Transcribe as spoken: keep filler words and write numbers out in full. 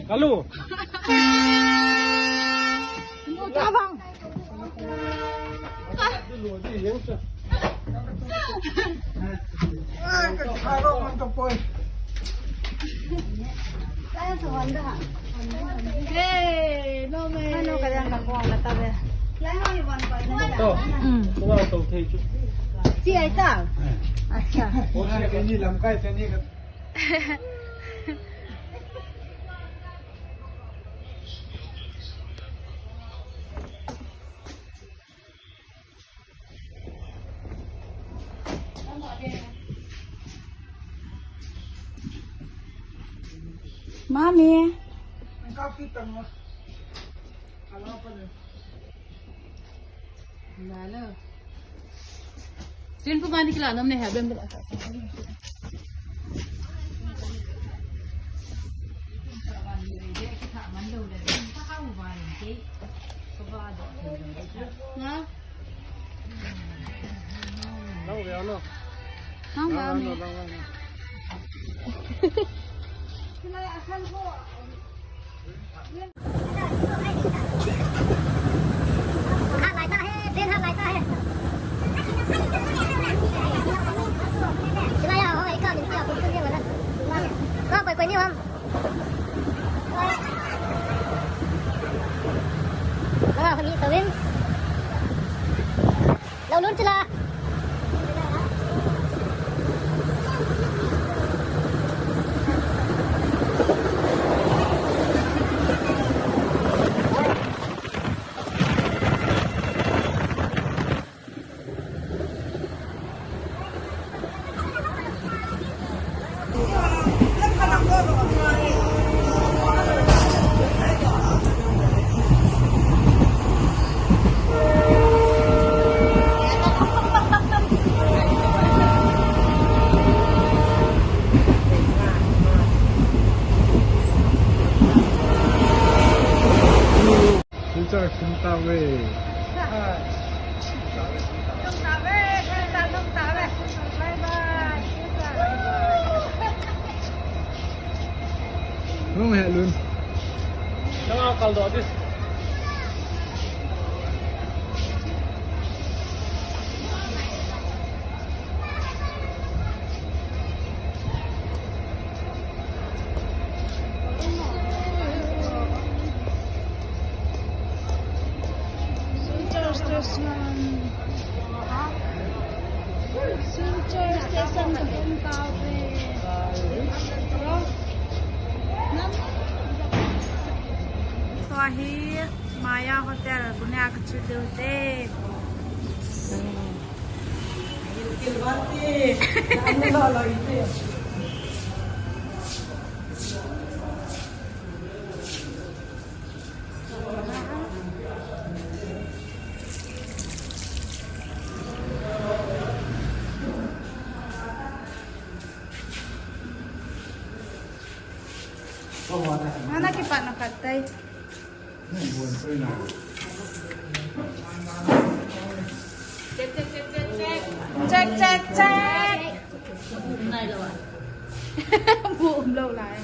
Kalu. Tabang. Hey, no, man. Ano ka diyan ka kuha na tabi? To. Mm. Kuha to, te chu. Si ay ta. Acha. O siya, kani lamkai, kani ka. Mami. Lalo. Tin pu mani kila nom ne ha bem bela. Na? Nang ve ano? Nang ve ano? Teacher, sum ta ve. Sum ta ve, sum ta, sum ta ve. Bye bye. Hung he lun. Tanga kal do dis. Silchar station. Silchar station kahung tauve. Tua hi Maya Hotel, tunia kache diu te. Ana kipat na katai. Check, check, check, check. Check, check, check. Bu um lou lai.